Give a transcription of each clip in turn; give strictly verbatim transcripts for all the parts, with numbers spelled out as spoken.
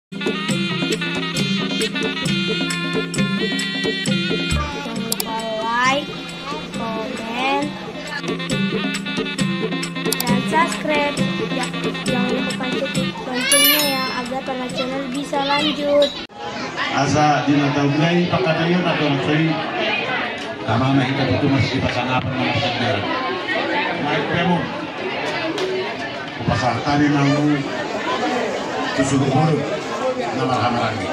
Jangan lupa like, komen, dan subscribe. Ja-, jangan lupa pancet loncengnya ya, agar Tanah Channel bisa lanjut. Asa di na taulai pangkataion atau na soi. Tama ma hita tutu masih di pasangapan na marsadara. Naik pemon. Hupasahat hami ma tu suhut bolon na marhahamaranggi.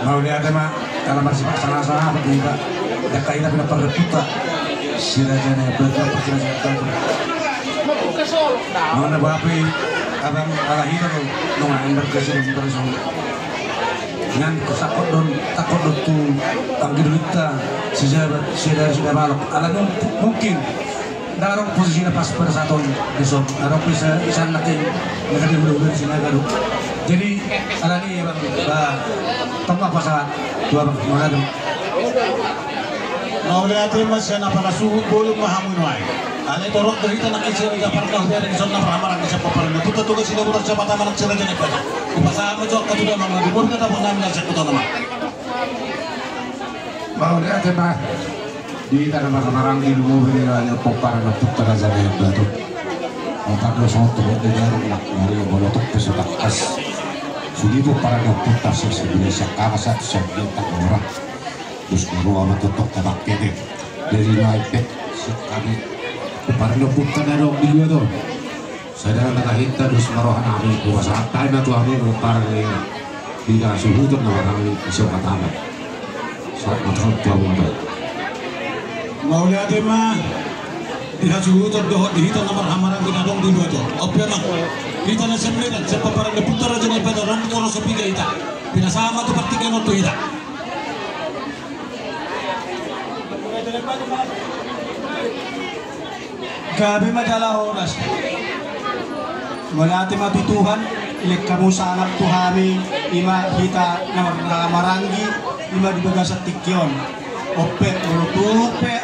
Mauliate ma, ala marsipasahat-sahat hita. Dangka hita pinaparreputa si raja na batu, si raja na batu. Mana bapi abang ala hita tu nunga endar ke sini, endar sini. Ngan takut don, takut don tu anggi duita si jabat, si dari si dabalok. Ala mung-, mungkin Ndang adong posisina pas pada saat on dison, adong pe sa-, isan nangkin, nangkin hula-hula di sini gaduh. Jadi, alani ya bang, ba, tong apa saat, dua bang, mana tu? Mauliate ma sian na parsuhut bolon ma hamu nuaeng. Alai torop do hita nangkin sian i dapar kau dari dison na parhamaranggi sian paparan. Puta tugas sida putar siapa tama nang sira jadi pada. Hupasahat ma jok katuda mangadu murga tapung nami na sian kota nama. Mauliate ma. Di hita na marhahamaranggi lumobi ni raja pomparan na puta raja na yang batu. Pomparan na songon tu bot di daru nak mari bolotok pe so tangkas. Sugi pomparan na puta so sebelum siang kama satu siang dia tak murah. Terus di ruang na totok tabak kete. Dari naik pet siang kami. Pomparan na puta na dong di dua tu. Sada na tahinta dos ma roha nami, hupasahat hami ma tu hamu pomparan ni hasuhuton na marhahamaranggi, isi on hatama. Sahat ma tu hamu ma. Mauliate ma di hasuhuton dohot di hita na marhahamaranggi na adong di dua tu. Ope ma. Hita na sian Medan, sian pomparan ni puta raja na ipatorang di Koroso piga hita. Pinasahat ma tu partingkian on tu hita. Gabe ma jala horas. Mauliate ma tu Tuhan, ilehon hamu sangap tu hami, ima hita na marhahamaranggi, ima di bagasan tingki on. Ope, molo tung pe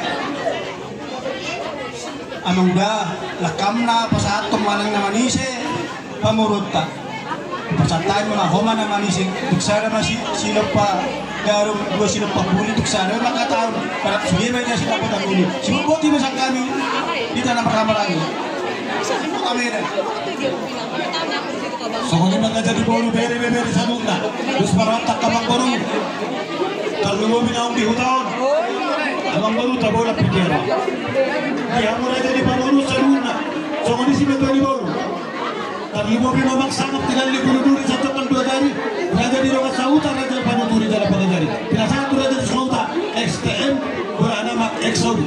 amang uda, langkam na pasahathon manang na manise pamoruonta. Pasahat hami ma, ho ma na manise, tung sada ma si, silompa jarum, dua silompa puli, tung sada ma angka taon. Pada sude ma i na silompa taon i. Sibotboti ma sian hami, hita na marhahamaranggi. Amen. Songon i ma na jadi boru, bere, bere, bere saluhutna. Dos ma rohanta amang boru. Tarlumobi naung di huta on. Amang boru, tabola pikiran. Di hamu raja ni pamoruon saluhutna. Songon i simatua ni boru. Tarlumobi ma amang sangap tinallik bulu duri santapan dua jari. Raja ni dongan sahuta, raja panuturi jala pangajari. Pinasahat tu raja ni sahuta, S T M, boru na ma X O D.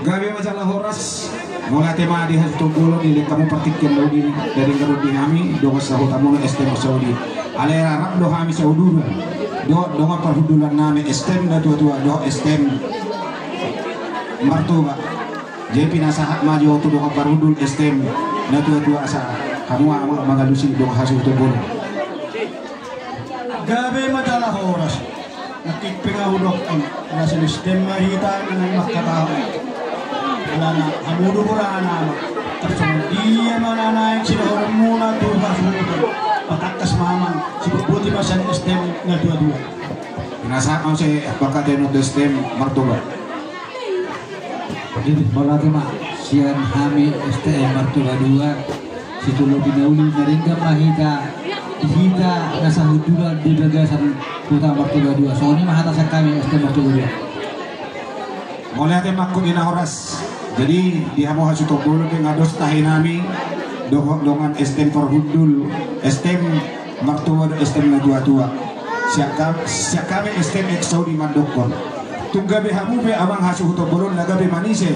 Gabe ma jala horas. Mauliate ma di hasuhuton bolon, ilehon hamu partingkian na uli, dari ngadu di hami dongan sahutamuna S T M X O D. Alai rap do hami sauduran dohot dongan parhundulan nami S T M Natuatua dohot S T M Martoba. Jadi pinasahat ma jo tu dongan parhundul S T M Natuatua asa hamu ma mangalusi dongan hasuhuton bolon. Gabe ma jala horas. Nangkin pe nga hudokhon, na sian S T M ma hita na naeng manghatahon. Alana hamu do boru na ma. Tarsongon dia ma na naeng sidohononmuna tu hasuhuton. Patangkas ma amang, sibotboti ma sian S T M Natuatua. Pinasahat ma muse panghataion tu S T M Martoba. Jadi mauliate ma sian hami S T M Martoba dua, situlopi na uli na denggan ma hita, hita na sahundulan di bagasan huta Martoba dua. Songon i ma hata sian hami S T M Martoba dua. Mauliate ma angkup ni na horas. Jadi di hamu hasuhuton bolon pe nga dos tahi nami dohot dongan S T M parhundul, S T M Martoba dohot S T M Natuatua. Sian ka-, sian hami S T M X O D mandokhon. Tung gabe hamu pe amang hasuhuton bolon na gabe manise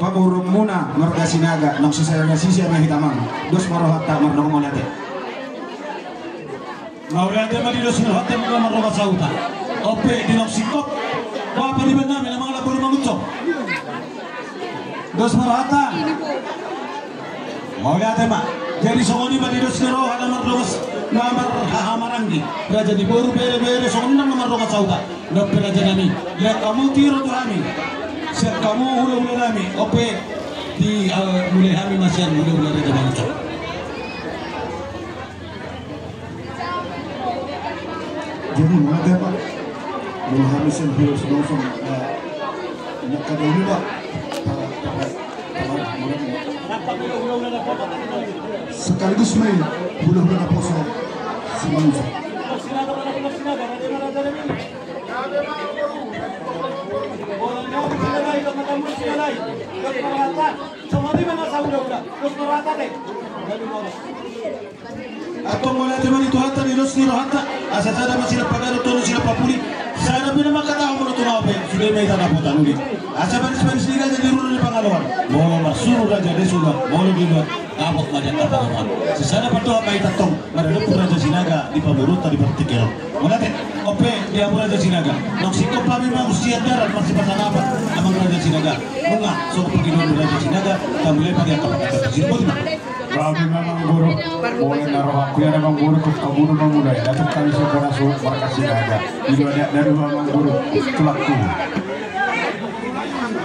pamoruonmuna marga Sinaga, naung sisada na sise ma hita amang. Dos ma rohanta mardongan mauliate. Mauliate ma di dos ni rohanta mardongan sahuta. Ope di naung singkop. Bapa ni bannami na mangalap boru mangunsong. Dos ma rohanta. Mauliate ma. Jadi songon i ma di dos ni roha na mardongan, na marhahamaranggi. Raja ni boru, bere, bere, songon i nang na mardongan sahuta. Nang pe raja nami. Lehon hamu tiro tu hami. Sian hamu hulahula nami. Ope. Di, eh, mulai hami masian mula-mula dari bangsa. Jadi mengapa, Pak? Mulai hami masian mula sebangsa, eh, nak kada ini, Pak. Pak, Pak, Pak, Pak, Pak. Sekaligus main mula-mula poso sebangsa. Antong mauliate ma di Tuhanta di dos ni rohanta, asa sada ma silang pagadok, tolu silang papuli, sada pe na mangkatahon molo tung ahu pe, sude ma hita dapotan uli. Asa baris-baris ni raja di rura ni pangaloan, molo marsuru raja desa uli, molo di luar. Dapot ma di angka pangomoan. Sisada pandohan ma hita antong maradophon Raja Sinaga di pamoruonta di partingkian on. Mauliate, on pe di hamu Raja Sinaga. Naung singkop hami mangusian darat marsipasangapan, amang Raja Sinaga. Nunga songon pangidoan ni Raja Sinaga, tamulai ma di angka pandohan. Sini boti ma. Gabe ma amangboru. Molo na rohangku ia na amangboru, tu hamu do mamulai. Datuk kami so boras marga Sinaga. I do adat na do amangboru. Tulangku.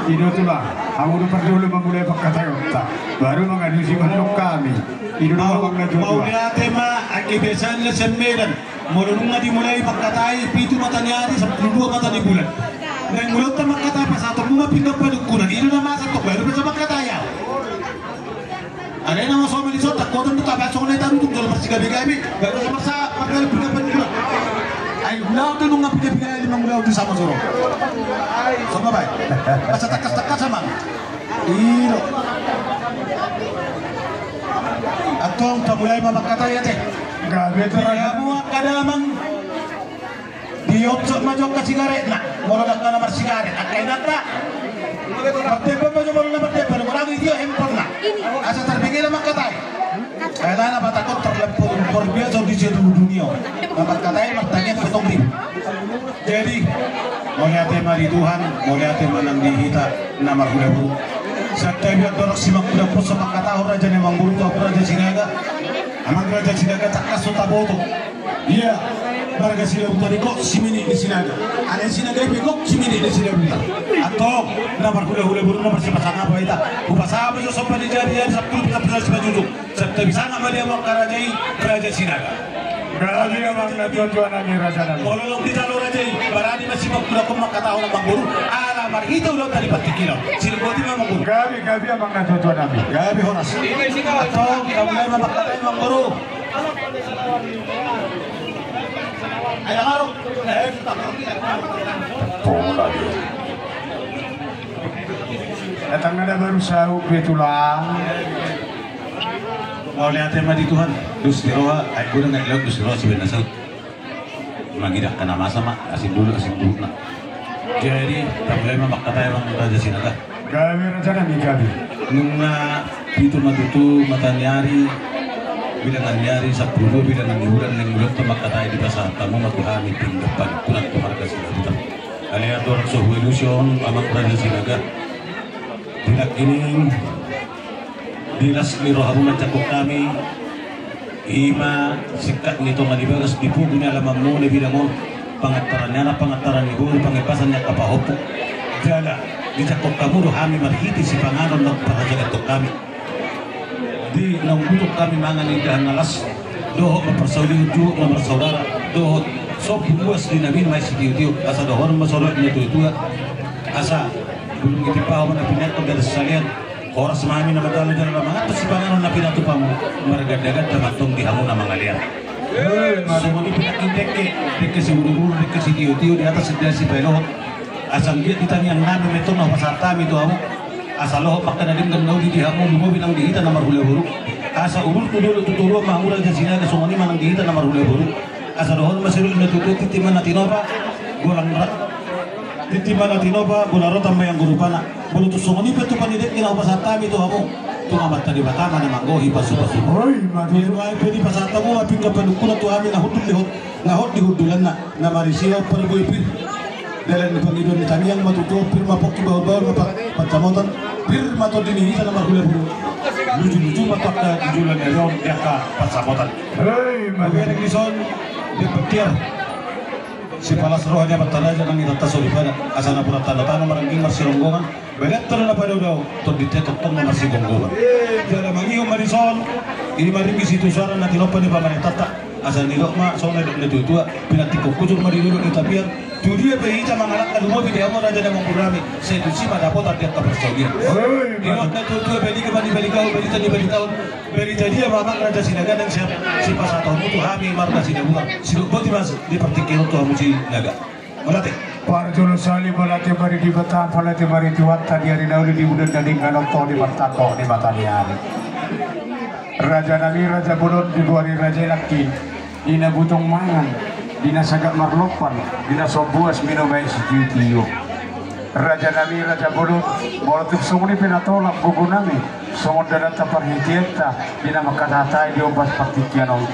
I do tulang, hamu do pardulu mamulai pangkataionta, baru mangalusi mandok hami. I do tulang na tuatua. Mauliate ma, anggi biasana sian Medan. Molo nunga dimulai mangkatai, pitu mata ni ari, sampulu dua mata ni bulan. Naeng mulaonta mangkatai pasahatonmuna pinggan panungkunan. I do na masa tong baru bisa mangkatai ahu. Alai na masomal i sontak, kota do tabaen songon na i tarutung jolo marsigabe-gabe, gabe sama sa, margabe piga-piga. Ai ulaon do nunga piga-piga lima ulaon di sama soro. Sama bae. Asa takkas-takkas sama. I do. Antong tamulai ma mangkatai ate. Gabe tu raja. Di hamu angka damang. Dionsot ma jo angka sigaretna, molo dangka na marsigaret, angka inanta. Martempan ma jo molo na martempan, molo nang i tio handphonena. Asa tarbege na mangkatai. Alana batakon terlampau luar biasa di seluruh dunia. Na mangkatai martangiang potong di. Jadi, mauliate ma di Tuhan, mauliate ma nang di hita na marhula boru. Santabi andorang simakkuda poso mangkatahon raja ni amangboru tu amang Raja Sinaga. Amang Raja Sinaga takkas so taboto. Ia, marga Silabutar i gok siminik ni Sinaga. Alai Sinaga i pe gok siminik ni Silabutar. Antong, na marhula-hula boru na marsipasangapan hita. Hupasahat ma jo somba ni jari-jari, sampulu pita-pita simanjujung. Santabi sangap ma di hamu angka raja i, Raja Sinaga. Gabe amang na tuatua nami, raja nami. Molo dung dijalo raja i, barani ma simakkuda on mangkatahon amangboru. Ala marhite ulaonta di partingkian on. Sini boti ma amangboru. Gabe, gabe amang na tuatua nami. Gabe horas. Antong, tamulai ma mangkatai amangboru. Pola dia. Datang ada baru saut, betulan. Mauliate ma di Tuhan. Dos ni roha, ai godang, ai laut, dos ni roha sibaen na saut. Mangido angka na masa ma, asing dulu, asing dulu na. Jadi, tamulai ma mangkatai amang Raja Sinaga. Gabe raja nami, gabe. Nunga pitu ma tutu mata ni ari, bilangan ni ari, sampulu dua bilangan ni bulan, naeng mulaonta mangkatai dipasahat hamu ma tu hami pinggan panungkunan tu marga Silabutar. Alai andorang so hualusi on amang Raja Sinaga. Di nangkining di las ni rohamu manjangkon hami. I ma singkat ni tonga ni bagas di pogu ni alamanmuna bidang on, pangantaran ni anak, pangantaran ni boru, pangembasan ni angka pahompu. Jala dijangkon hamu do hami marhite sipanganon na parhajalan tong hami. Di naung butuh hami mangan indahan na las, dohot marparsaulian tu na marsaudara, dohot sombu buas di na binahen sitio-tio, asa dohonon ma songon na tuatua, asa bulung i timpahon ma na pinahan di atas salean. Horas ma hami na manjalo jala na mangantusi panganon na pinatupa hamu, marganda-ganda ma antong di hamu na mangalean. Songon i pinangkin dengke, dengke siburu-buru, dengke sitio-tio, di atas indahan sipaelohon. Asa anggiat di tangiang nami ma antong na hupasahat hami tu hamu. Asa lohot ma angka na denggan na uli di hamu, lumobi nang di hita na marhula boru. Asa urupi tu dolok tu toruan ma hamu Raja Sinaga, songon i ma nang di hita na marhula boru. Asa dohonon ma songon na tuatua, tintin ma na tinopa, golang ra-, tintin ma na tinopa, bola rotan ma i anggo rupana. Molo tung songon i pe tupa ni dengke na hupasahat hami tu hamu, tung Amanta Debata ma na manggohi pasu-pasuna. Oi, ma tutu. Di nuaeng pe dipasahat hamu ma pinggan panungkunan tu hami na hundul di hot, na hot di hundulanna, na marisi on parbue pir. Dalan ni pangidoan ni tangiang ma tutu on, pir ma pongki, bahul-bahul ma pa-, pansamotan, pir ma tondi ni hita na marhula boru. Luju-luju ma tu angka jujuluan ni ari on di angka pansamotan. Oi, ma tutu. Di son, di petiar. Sipalas roha ni amanta raja nang inanta soripada, asa napuran tanda-tanda marangging marsironggongan, badan tanda na padao-dao, tondinta tongtong na marsigomgoman. Jala mangihut ma dison, i ma ringgit situsuaran na tinompa ni pamarentanta, asa nidok ma songon na nidok ni natua-tua, pinantikhon hujur ma di dolok ni tapian, tu dia pe hita mangalangka lumobi di hamu raja na mangurami, sai tusi ma dapotan di angka parsaulian. Nidok ni natua-tua, baligi ma di baligahon, balita di balitahon, Berita dia ma amang raja Sinaga nang siap sipasahatonmu tu hami marga Sidabutar. Sidok boti ma di partingkian on tu hamu Sinaga. Mauliate. Parjolo sahali mauliate ma di Debata, mauliate ma di Tuhanta di ari na uli di bulan na denggan on tong di martangkok di mata ni ari. Raja nami raja bolon di dua ari raja i nangkin. Di na butong mangan, di na sagat marlompan, di na so buas minum aek sitio-tio. Raja nami raja bolon, molo tung songon i pe na tolap gogo nami, songon dalanta parhiteanta, di na mangkatahatahi di ombas partingkian on.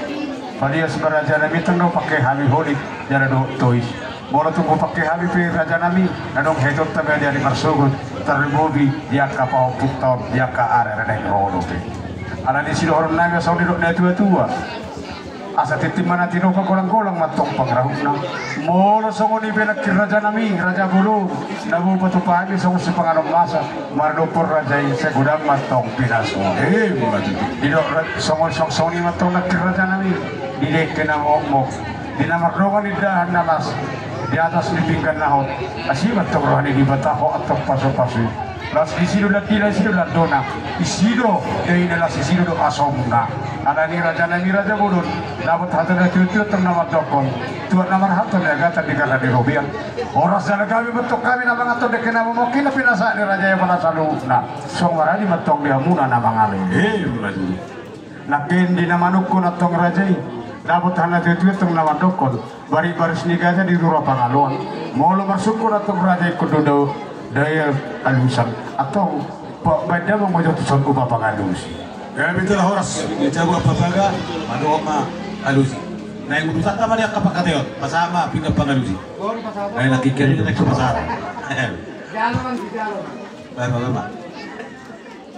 Palias ma raja nami tong na hupangke hami holit, jala dohot tois. Molo tung hupangke hami pe raja nami, na adong hetoanta ma di ari marsogot, tarlumobi di angka pahompunta on, di angka ari-ari na naeng ro dope. Alani sidohonon nami songon nidok ni natua-tua. Asa tintin ma na tinopa, golang-golang ma tong pangarahutna. Molo songon i pe nangkin raja nami, raja bolon, na boi patupa hami songon sipanganon masa, mardophon raja i sai godang ma tong pinasuna. Ima tutu. Didok ra-, songon, song-, songon i ma tong nangkin raja nami, di dengke na mokmok, di na mardongan indahan na las, di atas ni pinggan na hot, asi ma tong roha ni Debata, hot antong pasu-pasu. Las disi do landina, disi do landona, disi do daina, las disi do do asomna. Alani raja nami raja bolon, dapot hata na tutu tong na mandokkon, tuat na marhalto ni agatan di gara ni robean. Horas jala gabe ma tong hami na mangan tong dengke na mokmok i na pinasahat ni raja i apala saluhutna. Songon maradi ma tong di hamuna na mangalean. Ima tutu. Nangkin di na manungkun antong raja i, dapot hata na tutu tong na mandokkon, barit baris ni gaja di rura Pangaloan. Molo marsungkun antong raja i, ingkon do dao, dao alusan. Antong, pa-, baen damang ma jo tuson upa pangalusi. Gabe tu na horas, di jabu apa baga, madohot ma alusi. Naeng udutanta ma di angka pangkataion, pasahat ma pinggan pangalusi. Naeng nangkin kiri, naeng so pasahat. Baen ma, baen ma.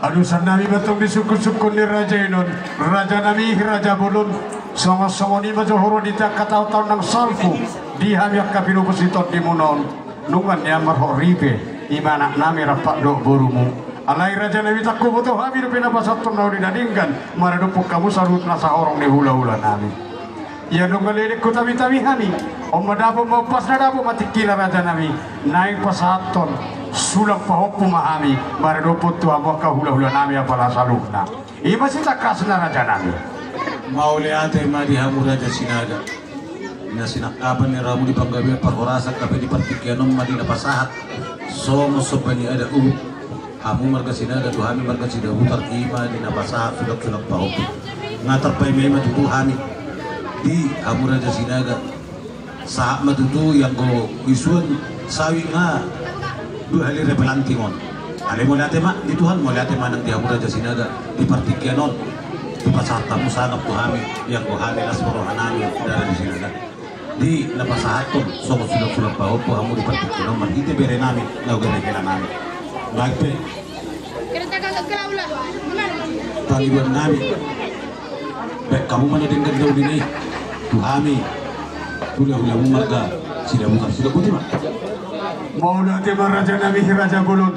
Alusan nami ma tong di sungkun-sungkun ni raja i non, raja nami, raja bolon, songon-songon i ma jo huroha di angka taon-taon nang salpu, di hami angka pinompar sitondimuna on, nunga nian marhot ripe, i ma anak nami rap dohot borumu. Alai raja nami, ndang huboto hami dope na pasahathon na uli na denggan, maradophon hamu saluhut na sahorong ni hula-hula nami. Ia nunga ledek hutami-tami hami, on ma dapot ma umpasna, dapot ma tingkina raja nami, naeng pasahathon sulang pahompu ma hami, maradophon tu hamu angka hula-hula nami apala saluhutna. I ma sitangkasna raja nami. Mauliate ma di hamu raja Sinaga. Na sinangkapan ni rohamu di panggabean parhorasan, gabe di partingkian on ma di na pasahat songon somba ni adat uhum. Hamu marga Sinaga tu hami marga Sidabutar, i ma di na pasahat sulang-sulang pahompu. Nga tarpaima-ima tutu hami di hamu raja Sinaga. Sahat ma tutu ianggo isuan sawi nga dua hali repelanting on. Alai mauliate ma di Tuhan, mauliate ma nang di hamu raja Sinaga di partingkian on. Dipasahat hamu sangap tu hami, ianggo hami las ma roha nami dara di Sinaga. Di na pasahathon songon sulang-sulang pahompu hamu di partingkian on marhite bere nami na gabe hela nami. Baik pe pangidoan nami, baen hamu ma na denggan na uli i tu hami hula-hulamu marga Sidabutar. Sudah putih ma. Mauliate ma raja nami, raja bolon.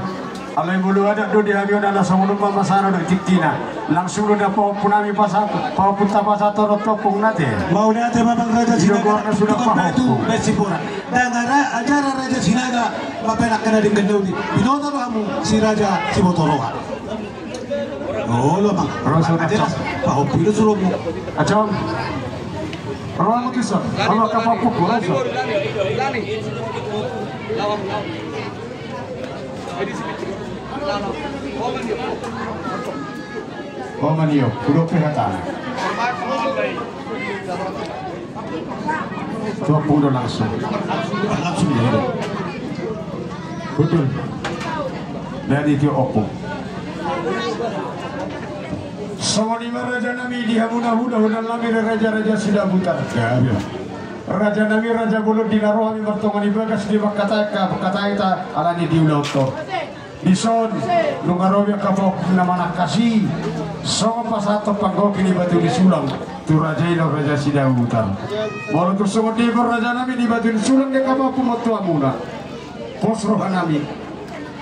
Alai molo adat do di hami on, ala songon on ma masana dohot tingkina. Langsung do na pahompu nami pasahat, pahompunta pasahat dohot ompungna te. Mauliate ma amang raja Sinaga. Sudah pahompu. Besi pora. Dangara acara raja Sinaga, mambaen angka na denggan na uli. Binoto do hamu si raja Sibotoroa. Olo amang. Ro sudah. Pahompu do suruhmu. Acong. Ro hamu tuson. Olo, kapapuk, ro sudah. O manio, hudok pe hata. Tuak pudo langsung. Langsung dia hudok. Betul. Dari tio opo. Songon i ma raja nami, di hamu na hula-hula nami, raja-raja Sidabutar. Ya, ya. Raja nami, raja bolon, di na ro hami martonga ni bagas di mangkatai angka pangkataion ta alani di ulaon on. Dison, nunga ro be angka pahompu na manangkasi, songon pasahathon panggohi ni batu ni sulang tu raja i laho raja Sidabutar. Molo tung songon dia pe raja nami, di batu ni sulang di angka pahompumon tu hamuna. Pos roha nami.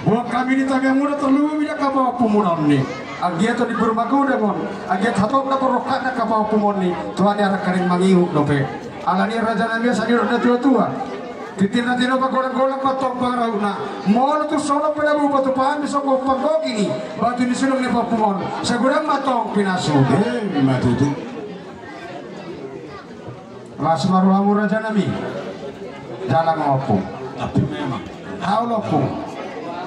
Boan hami di tangiangmuna, tarlumobi di angka pahompumuna on i. Anggiat on di boru magodang on, anggiat hatop na porrongkak ni angka pahompumon i, tu hami arang karing mangihut dope. Alani raja nami, asa didok na tua-tua, tintin na tinopa, golang-golang ma antong pangarahutna. Molo tung songon on pe na boi patupa hami songon panggohi ni batu ni sulang ni pahompumon, sai godang ma antong pinasuna. Eh, ima tutu. Las ma rohamu raja nami. Jala ma ompung. Tapi memang. Hau lo ompung.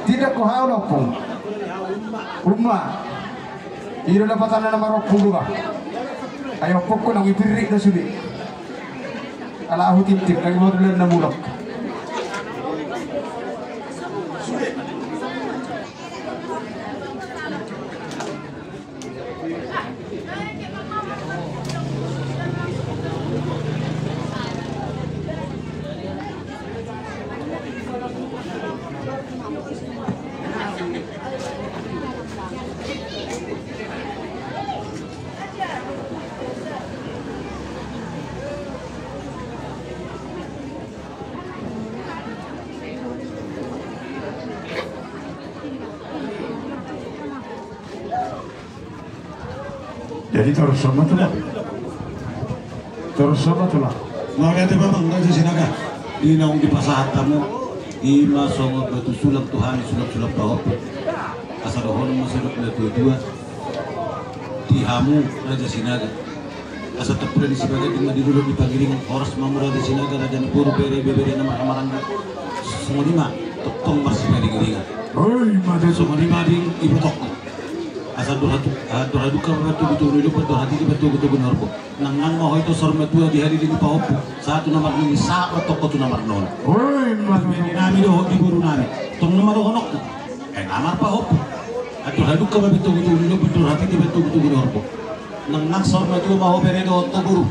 Tidak ko hau lo ompung. Uma. I do lapatanna na marompung do ba. Ai ompungku, naung ipirrik do sude. Ala ahu tintin, ai model na mulak. Jadi torus ma tulang. Torus ma tulang. Mauliate ma amang Raja Sinaga. Di naung dipasahat hamu, ima songon batu sulang tu hami, sulang-sulang pahompu. Asa dohonon ma songon na tua-tua. Di hamu Raja Sinaga. Asa tapula ni Sibaganding ma di dolok ni Pangiringan, horas ma hamu Raja Sinaga, raja ni boru, bere, ibebere na marhahamaranggi. Songon i ma tongtong marsipangiringan. Oi, ima tutu. Songon i ma di ibotongku. Asa andor hatu-, andor halumpang ma togu-togu ni lombu, andor hatiti ma togu-togu ni horbo. Nangnang ma ho ito saur matua di halilingi pahompu, sahat tu na marnini, sahat ma tongtong tu na marnono. Oi, ima tutu. Di bere nami dohot di boru nami. Tong na ma dohononku. Ai na marpahompu. Andor halumpang ma togu-togu ni lombu, andor hatiti ma togu-togu ni horbo. Nangnang saur matua ma ho bere dohot ho boru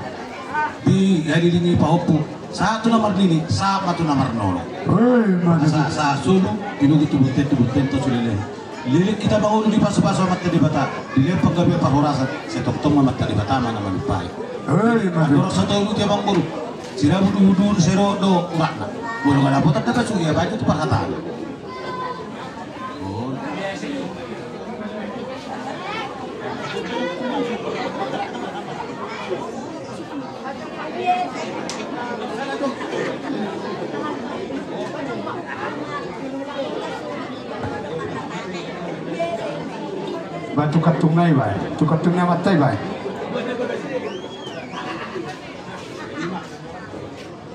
di halilingi pahompu, sahat tu na marnini, sahat ma tu na marnono. Oi, ima tutu. Asa, asa solu, tinugu tu bontean, tu bontean, tu sulele. Leleng hita mangolu, dipasupasu Amanta Debata, dilehon panggabean parhorasan, sai tongtong ma Amanta Debata ma na manumpai. Oi, ima tutu. Andorang so tauluti amangboru, sira budu-budu, sero do uratna. Molo nga dapotan da pasu, ia baen tu parhataan. Ba, tu kantung nai baen, tu kantung ni amanta i baen.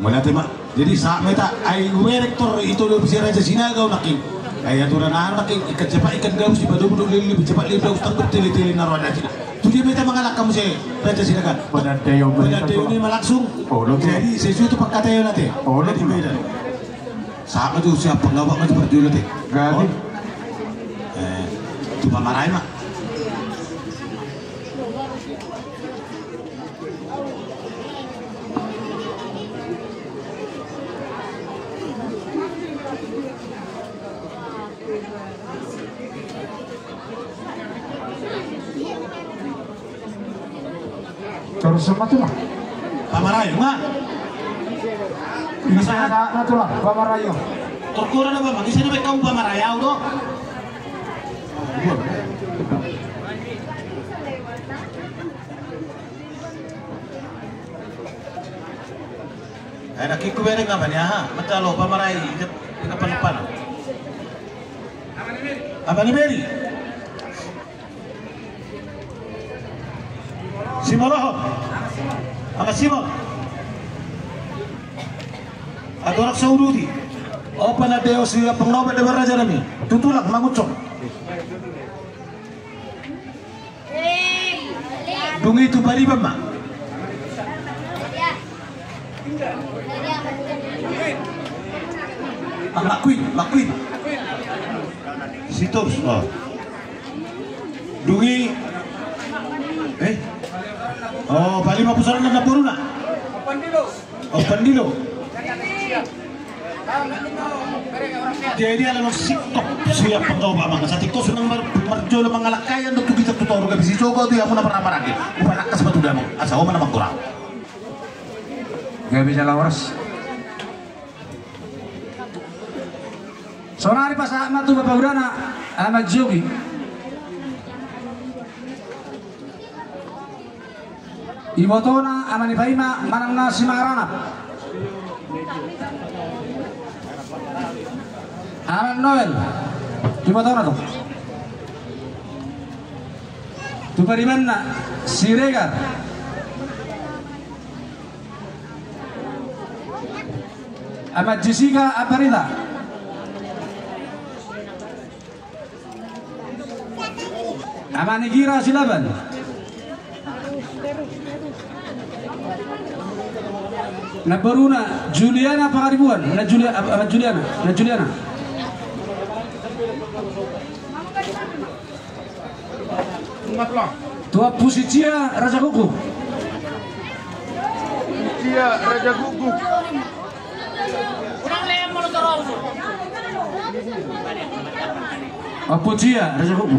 Mauliate ma. Jadi sahat ma hita, ai ubereng tor ito do bisa Raja Sinaga nangkin. Ai aturan aha nangkin, ikan cepat ikan gabus, ipadomu do lele, cepat lele, gabus tangkup tele-tele na roa na cina. Tu dia ma hita mangalangka muse Raja Sinaga. Pada deo ma hita. Pada deo ma langsung. Jadi sesuai tu pangkataion ate. Jadi beda. Sahat ma tu siap panggawa ma tu parjolo ate. Gati. Eh, tu pamarai ma. Torus ma tulang. Pamarai ma. Bisa na tulang, pamarai. Torgora na ba, mangisa na baen hamu pamarai au do. Ai nangkin hubereng Aba ni aha, mantalo pamarai, ikat, ikat panumpang. Aba ni Beri. Simolohon. Aba Simon. Atorang so uduti. Opa na deo si apang na opat deba raja nami. Tu tulang mangunsong. Dung i tu pariban ma. Ah, Makuin, Makuin. Sitorus, oh. Dung i. Eh. Oh, paling ma pusaran na boruna. Ompandilo. Jadi ala lo sitop siap penggawa amang, saat itu senang mar-, marjolo mangalangkai, andok tu kita tu toru gabe sijogo tu i hamu na marhahamaranggi. Upa tangkas ma tu damang asa ho ma na mangkorang. Gabe jala horas. Sonari pasahat ma tu bapa udana, Ama Jogi. Ibotona Ama ni Paima manang na Simangaranap. Ama Noel, ibotona tu. Tu paribanna Siregar. Ama Jessica Aparita. Ama ni Gira Silaban. Namboruna Juliana Pangaribuan, na Julia-, Ama Juliana, na Juliana. Tu Ompu Sicia Raja Kuku. Sicia Raja Kuku. Ompu Cia Raja Kuku.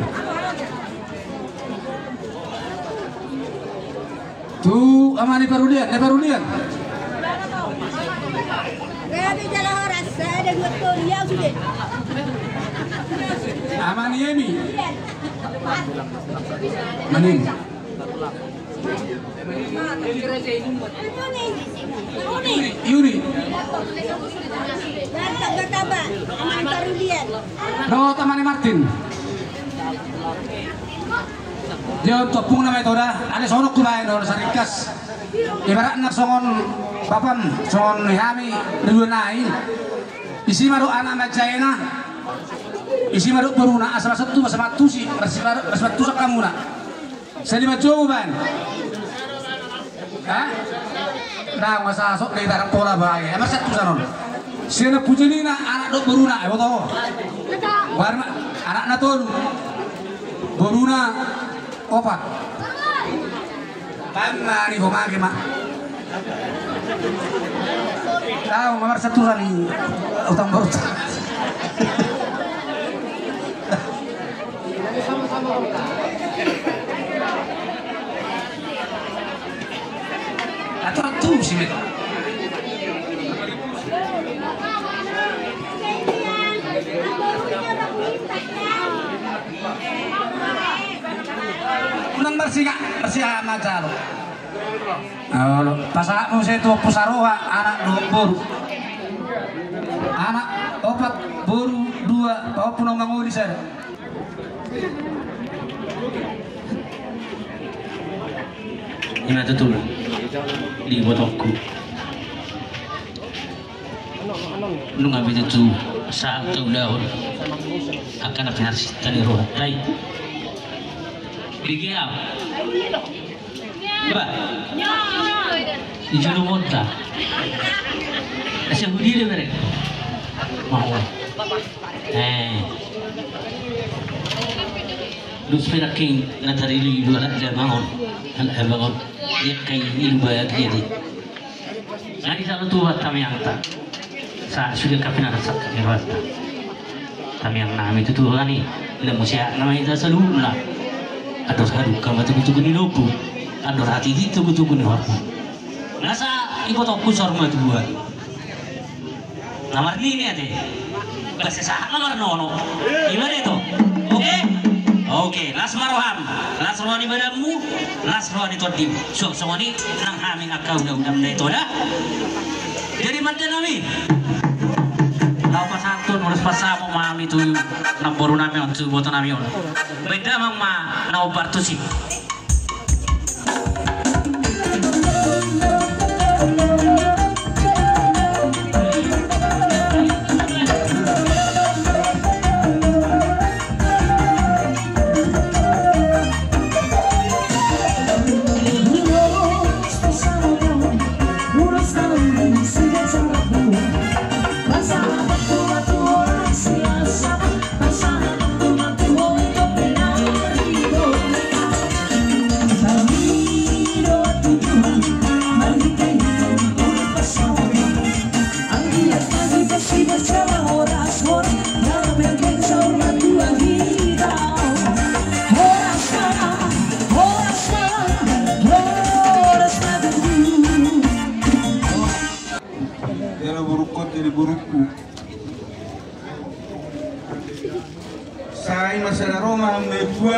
Tu Ama ni Parulian, ni Parulian. Gabe jala horas, sada dua tolu, ya sudah. Ama ni Emi. Ama ni Emi. Yuni. Dohot Ama ni Martin. Dia untuk pung nama itu dah. Ada sonok tu lain, orang saringkas. Ibaratna songon bapam, songon hami, dua nai. Isi ma dohot anak manjaena. Isi ma dohot boruna, asa marsatu, asa martusi, asa martusi hamuna. Sadi manjogu baen. Ha? Ndang masa sok di tarang pola bae. Ama satu sanon. Sian pujanina anak dohot boruna, iboto. Baen ma anakna tolu. Boruna opat. Baen ma ni ho mage ma. Tahu ma marsatu sani utang borta. Atur tu si met. Unang marsiga, marsiga macalo. Olo, pasahat muse tu Ompu Saroha, anak dohot boru. Anak opat, boru dua, paompu na mangoli sada. Ima tutu di ibotongku. Nunga be tutu sahat tu ulaon angka na pinarsinta ni rohanta i. Bege au. Ba. Di jolo monta. Asa hudi de bere. Mau. Eh. Dus pe nangkin na tarili dua anak abang on. Anak abang on. Dia kai ini bahagia di. Jadi selalu tu buat kami yang tak. Sa sudah kami nak rasa kami rasa. Tamiang nami tu Tuhan i, na muse nama ita saluhutna. Andor haduka ma tugu-tugu ni lombu, andor hatiti tugu-tugu ni horbo. Nasa ibotongku saur matua. Na marnini ate. Basa sahat na marnono. Ima de to. Oke. Oke, las ma roham. Las roha ni badanmu. Las roha ni tondim. So, songon i nang hami angka ula-ulam na ito da. Jadi mante nami. Laho pasahathon ulos pasamok ma hami tu namboru nami on, tu iboto nami on. Baen damang ma na hombar tusi. Dua,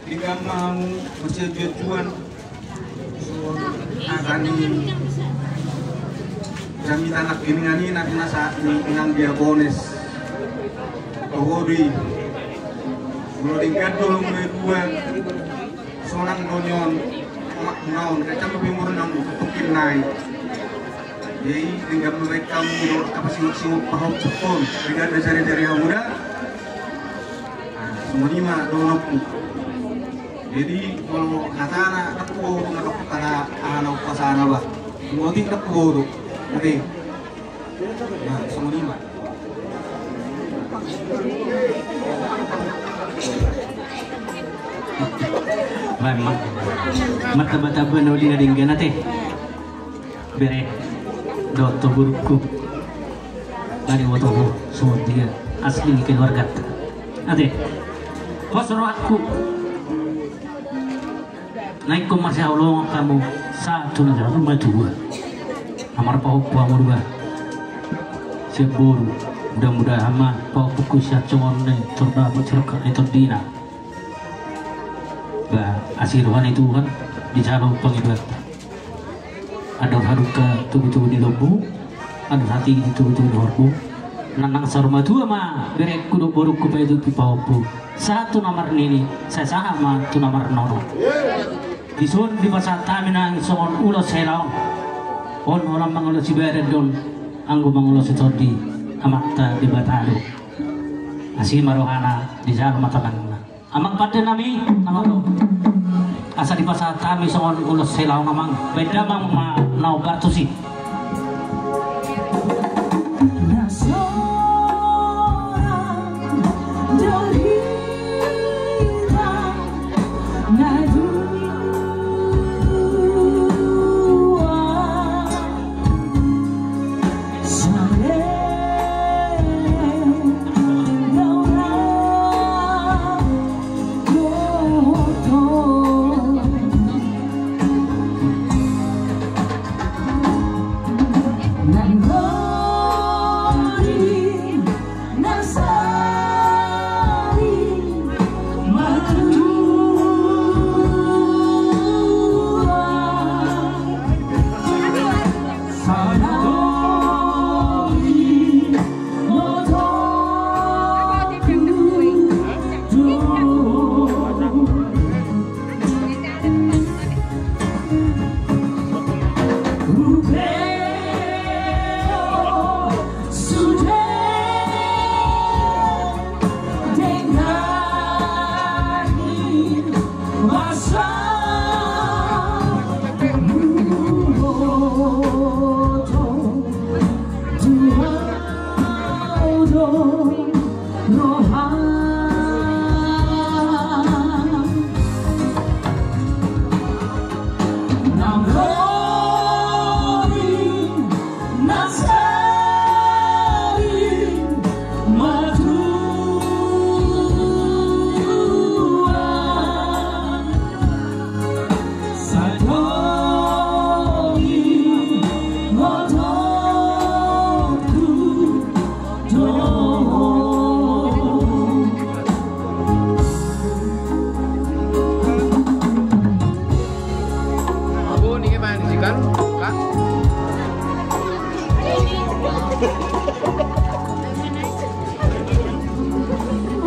di gamma hamu bersetujuan. Angka ni jamita nangkiningan i nang nasa ni inang diakones. Tohodi. Molo denggan do hamu dua. Sonang do nion makmuna on kecam lebih murna mu tukin nai. Jadi denggan mereka mu do apa singok-singok pahop pun. Denggan dasar-dasar hamu da. Songon i ma dohononku. Jadi molo hatana ndang huboto, ndang huboto aha na hupasada bah. Molo tingki ndang huboto. Oke. Nah, songon i ma. Baen ma. Martamba-tamba na uli na denggan ate. Bere dohot tu borungku. Bani botohu songon dia asli ni keluarganta. Ate. Pos rohangku. Na ingkon marsihaholongan hamu sahat tu na jala matua. Na marpahompu hamu dua. Sian boru. Mudah-mudahan ma pahompungku sian songon ni tordapot sirongkap ni tondina. Ba asi roha ni Tuhan dijalo pangidoanta. Andor halumpang tubu-tubu ni lombu, andor hatinggi tubu-tubu ni horbo. Nang saur matua ma berengku dohot borungku paihutihut pahompu. Sahat tu na marnini, sai sahat ma tu na marnono. Dison dipasahat hami nang songon ulos hela on. On holan mangalosi badan do on, anggo mangalosi tondi Amanta Debata do. Asi ma rohana dijalo ma tanganna. Amang pande nami, amang do. Asa dipasahat hami songon ulos hela on amang. Baen damang ma na hombar tusi.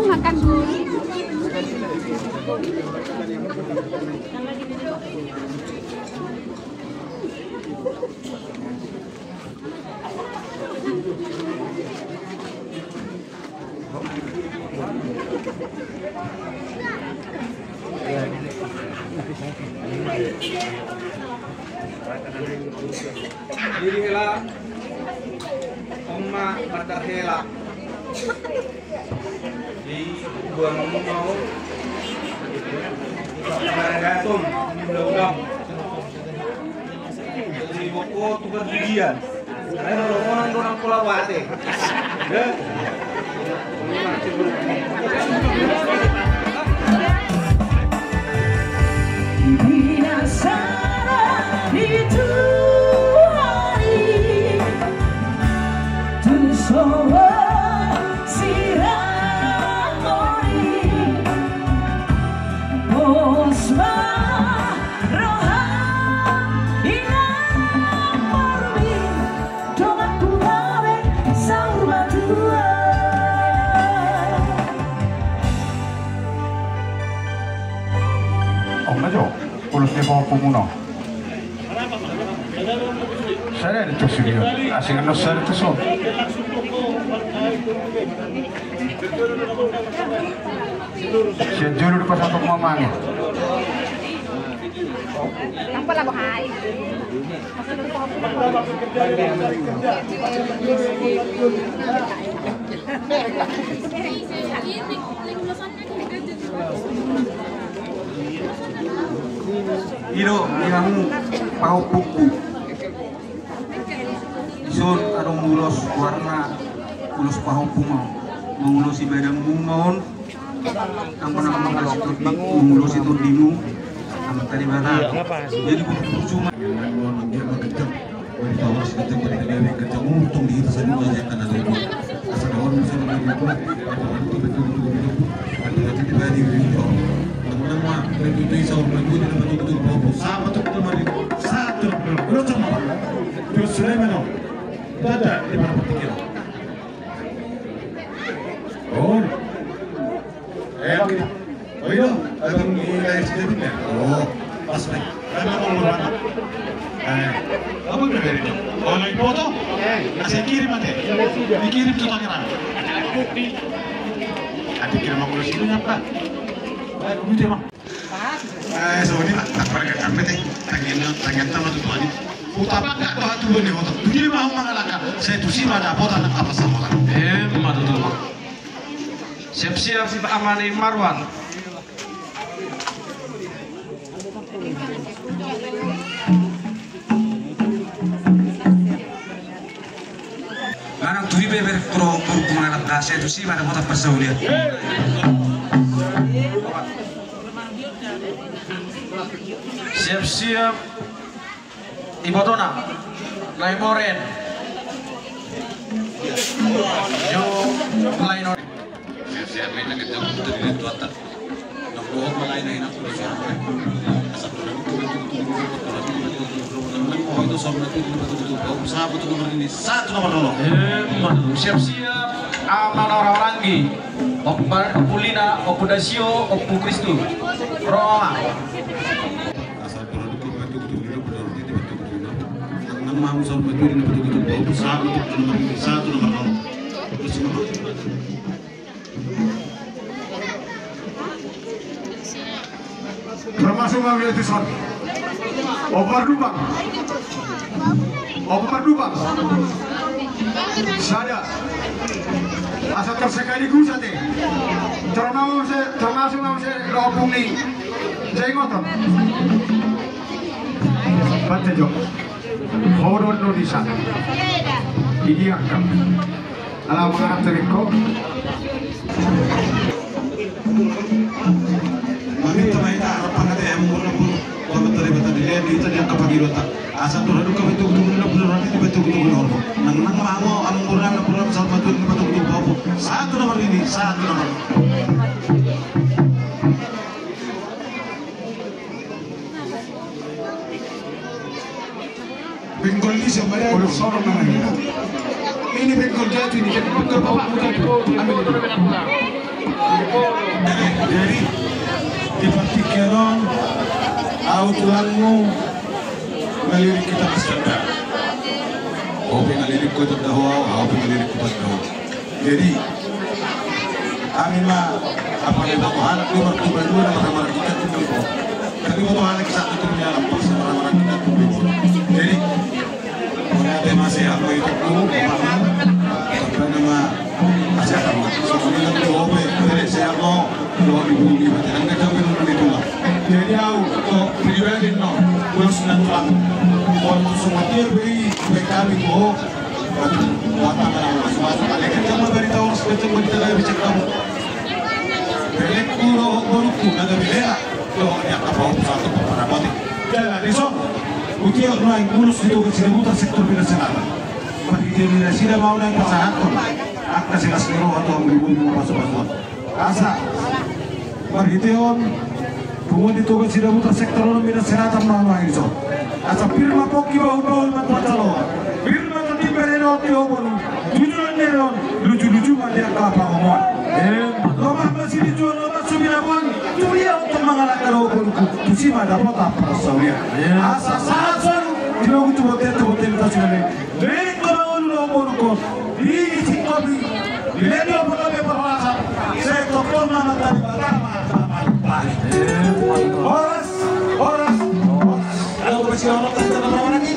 Makan dulu. Jadi hela, oma matar hela. Jadi buang mau. Maragatom, undang-undang. Jadi boko tukar bidian. Ayo lo orang dorang pola wate. Ya. Ajo, ulos ni pahompumuna. Sada do tu sude on. Asing annon sada tu son. Sian jolo do pasahaton ma amang i. Nang pala bohai. I do, i hamu pahompungku. Dison adong ulos, goarna ulos pahompu ma. Mangulosi badanmu ma on. Nang manang mangulosi tondimu, Amanta Debata. Jadi butuh cuma. Oh. Eh, Bang, oi do, eh, Bang, ini dari sini, Bang, ya? Oh, pas, Bang. Kan apa mau, Bang? Eh, apa udah dari itu? Oh, lagi foto? Nah, saya kirim nanti. Dikirim tuh Tangerang. Nanti kirim aku ke sini, apa? Eh, dulu dia, Bang. Eh, so ini, Bang, tak pernah ketemu, teh. Tangian, tangian sama tuh, Bang. Utama nggak tuh, tuh, ini foto. Tuh, dia mau mangalangka. Saya tuh sih, mana foto, anak apa sama, Bang? Eh, mana tuh, Bang? Siap-siap si Pak Amani Marwan. Manang tu ibe ber pro pro mangalangka, saya tu si mana kota persaulian. Siap-siap. Ibotona, Lae Moren. Yo, Lae Moren. Siap-siap, Ama Nora Ranggi, Ompu Lina, Ompu Dasio, Ompu Kristu. Roma. Asal produk itu betul-betul benar, itu betul-betul benar. Nang mau sama itu ini betul-betul bagus, satu nomor ini, satu nomor nol. Terus nomor. Termasuk ngambil episode. Ompar Dupang. Ompar Dupang. Sada. Asa tersekaligus ate. Termasuk, termasuk ngambil episode. Jai ngoton. Bante jo. Hodon no di sana. Idi angka. Ala mangarap tebek ko. Maminta ma hita arap pangate, em, murna pun. Bapak tadi, bapak tadi, lihat di tadi angka pagi dua tak. Asa tu radu kami tunggu, tunggu, tunggu, tunggu, tunggu, tunggu, tunggu. Nang, nang, mau, am, murna, murna, sama tu, tunggu, tunggu, tunggu. Satu nomor ini, satu nomor. Benggol di siapa ya? Udah sorong namanya. Ini benggol jatuh ini, benggol bapakmu jatuh. Ambil itu. Jadi, di partingkian on, au tulangmu, melirik kita peserta. Au pe melirik kota daho, au pe melirik kota daho. Jadi, ami ma, apa ni, bapak anak dua, bapak dua, nama-nama kita tu dua. Tapi bapak anak kita tu dua, nama-nama kita tu dua. Jadi, mauliate ma, sehat ma itu tu, apa nama, sehat ma. So, ini kan dua, sehat ma. Dua ribu lima, jangan kacau minum di dua. Jadi, au, kok pribadi, no, terus nantuan. Kok semua dia beri, beri kami, kok. Mata mana masuk-masuk, ale kencang ma berita, orang kencang berita, dari bicak kamu. Belek kulo, borukku, naga belea. Lo, ya, apa, satu, apa, apa, apa. Jadi, di son, utia, naik mulus di Toga Sidabutar, sektor Medan Selatan. Marhite ni nasida mau naik pasahaton. Angka sekas ni roha tu hamu di bumi, mau pasu-pasuan. Asa marhite on, punguan di Toga Sidabutar sektor onom Medan Selatan ma nuaeng dison. Asa pir ma pongki, bahul-bahul ma tuan saloa. Pir ma tondi, bere dohot tio bolu. Jujur ni on, luju-luju ma di angka pangomoan. Lomak ma silinjuang, lomak so binaboan. Tu dia on mangalangka Tusi ma dapot apa saulian. Asa sahat solu di logu tu bontean, tu bontean ni tasi na leleng. Leleng ma ngolu na umur ko. Di singkopi. Di leleng di opo lobe perhorasan. Sai topol ma mata di batama. Horas, horas, horas. Ayo, kami sirahkan kita sama lagi.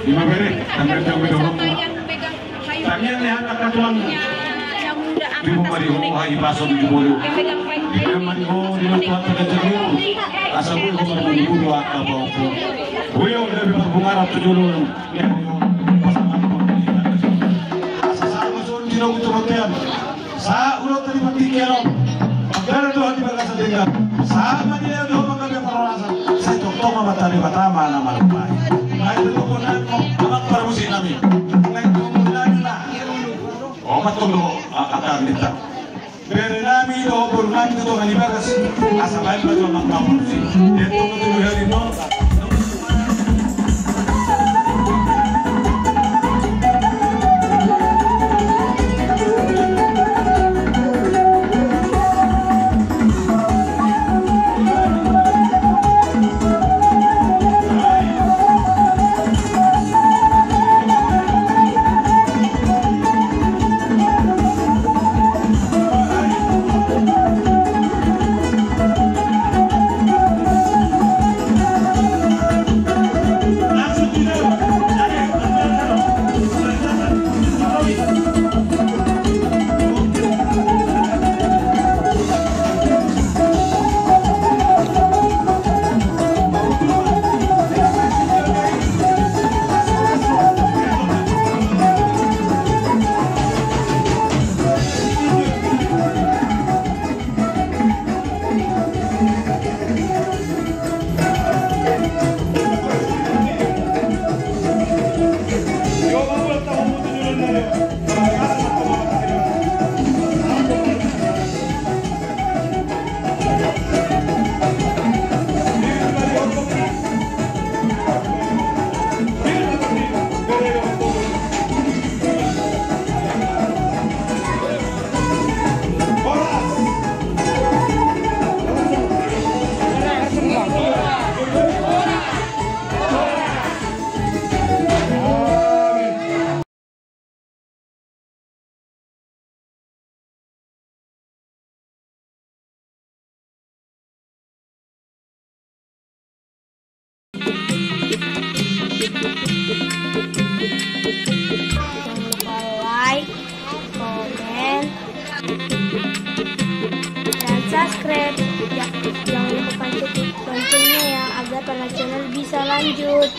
Ima bere, tangan jauh beda orang. Tangiang ni hata katuang. Di rumah di rumah i pason di bolu. Di rumah di rumah di rumah pada jauh. Asa bulu kau bulu bulu apa apa. Bulu udah bebas bunga ratu julu. Asa sama son di rumah tu hotel. Sa ulo tadi mati kero. Pagara doa di bagasan denggan. Sa mani doa manggabe parhorasan. Sai tongtong ma tadi batama na malupai. Ngai tu tongtong nai mo amak parmusik nami. Ngai tu tongtong nai na. O matolo akatan dita. Bere nami do bolu nami tu tonga ni bagas. Asa baen baju amak parmusik. Dia tongtong tu hari mo. Jangan lupa like, komen, dan subscribe. Ya, jangan lupa pancet loncengnya ya, agar Tanah Channel bisa lanjut.